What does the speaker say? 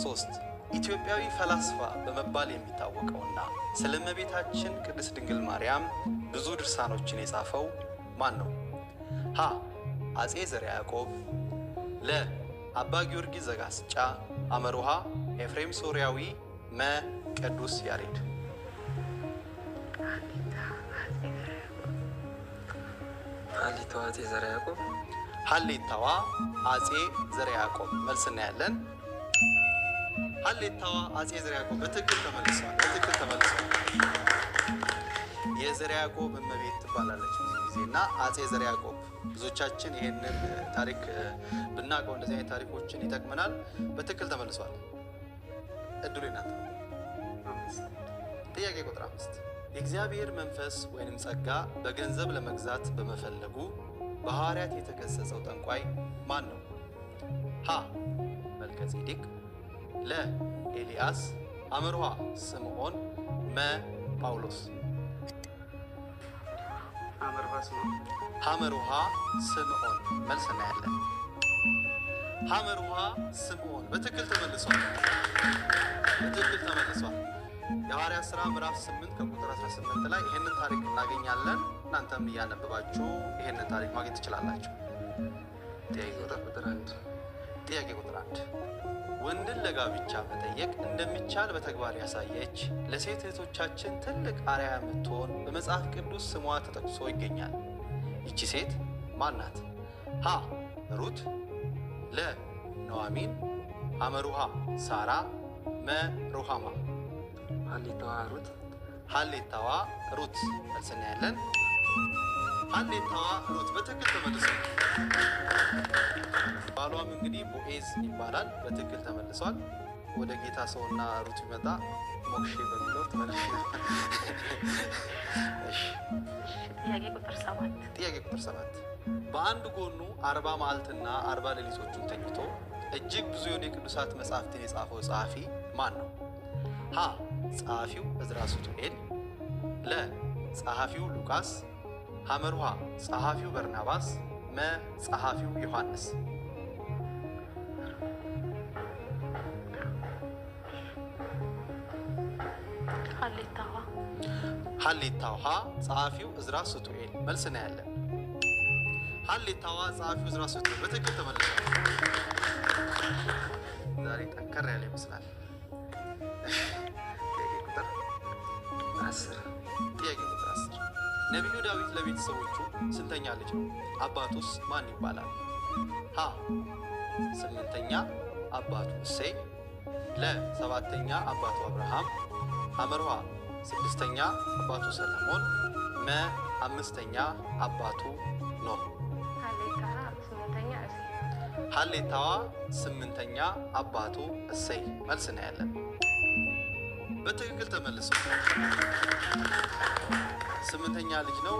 3 ኢትዮጵያዊ ፈላስፋ በመባል የሚታወቀውና ስለ እመቤታችን ቅድስት ድንግል ማርያም ብዙ ድርሳኖችን የጻፈው ማን ነው? ሀ አጼ ዘርዓ ያዕቆብ፣ ለ አባ ጊዮርጊስ ዘጋስጫ፣ አመሩሃ ኤፍሬም ሶርያዊ፣ መ ቅዱስ ያሬድ። ሀሊታዋ አፄ ዘርዓ ያዕቆብ። ሀሌታዋ አጼ ዘርዓ ያዕቆብ። መልስ እናያለን። ሀሌታዋ አጼ ዘርዓ ያዕቆብ በትክክል ተመልሷል። በትክክል ተመልሷል። የዘርዓ ያዕቆብ እመቤት ትባላለች ብዙ ጊዜ እና አጼ ዘርዓ ያዕቆብ ብዙዎቻችን ይሄንን ታሪክ ብናውቀው እንደዚህ አይነት ታሪኮችን ይጠቅመናል። በትክክል ተመልሷል። እድሉ የእናንተ ነው። ጥያቄ ቁጥር 5 የእግዚአብሔር መንፈስ ወይንም ጸጋ በገንዘብ ለመግዛት በመፈለጉ በሐዋርያት የተገሰጸው ጠንቋይ ማን ነው? ሀ መልከ ጼዴቅ፣ ለ ኤልያስ፣ አመርሃ ስምዖን፣ መ ጳውሎስ። ሐመርሃ ስምዖን። መልስ እናያለን። ሐመርሃ ስምዖን በትክክል ተመልሷል። በትክክል ተመልሷል። የሐዋርያት ሥራ ምዕራፍ 8 ከቁጥር 18 ላይ ይህንን ታሪክ እናገኛለን። እናንተም እያነበባችሁ ይህንን ታሪክ ማግኘት ትችላላችሁ። ጥያቄ ቁጥር 1 ጥያቄ ቁጥር 1 ወንድን ለጋብቻ መጠየቅ እንደሚቻል በተግባር ያሳየች ለሴት እህቶቻችን ትልቅ አርአያ የምትሆን በመጽሐፍ ቅዱስ ስሟ ተጠቅሶ ይገኛል። ይቺ ሴት ማን ናት? ሀ ሩት፣ ለ ኑኃሚን፣ ሐመሩሃ ሳራ፣ መ ሩሃማ። ሀሌታዋ ሩት። ሀሌታዋ ሩት። መልስ እናያለን። ሀሌታዋ ሩት በትክክል ተመልሷል። ባሏም እንግዲህ ቦኤዝ ይባላል። በትክክል ተመልሷል። ወደ ጌታ ሰውና ሩት ቢመጣ ሞክሼ በሚለው ትመልሽ። እሺ ጥያቄ ቁጥር 7 ጥያቄ ቁጥር 7 በአንድ ጎኑ 40 መዓልትና 40 ሌሊቶቹን ተኝቶ እጅግ ብዙ የሆኑ የቅዱሳት መጻሕፍትን የጻፈው ጸሐፊ ማን ነው? ሀ ጸሐፊው ዕዝራ ሱቱኤል፣ ለ ጸሐፊው ሉቃስ፣ ሐመርሃ ጸሐፊው በርናባስ፣ መ ጸሐፊው ዮሐንስ። ሀሌታዋ ሀሌታው ሀ ጸሐፊው ዕዝራ ሱቱኤል። መልስ እናያለን። ሀሌታዋ ጸሐፊው ዕዝራ ሱቱኤል በትክክል ተመልሷል። ዛሬ ጠንከር ያለ ይመስላል። ጥያቄ ቁጥር 10 ጥያቄ ቁጥር 10 ነቢዩ ዳዊት ለቤተሰቦቹ ስንተኛ ልጅ ነው? አባቱስ ማን ይባላል? ሀ ስምንተኛ አባቱ እሴይ፣ ለ ሰባተኛ አባቱ አብርሃም፣ ሐመርሃ ስድስተኛ አባቱ ሰለሞን፣ መ አምስተኛ አባቱ ኖህ። ሀሌታዋ ስምንተኛ አባቱ እሴይ። መልስ እናያለን። በትክክል ተመልሶ ስምንተኛ ልጅ ነው።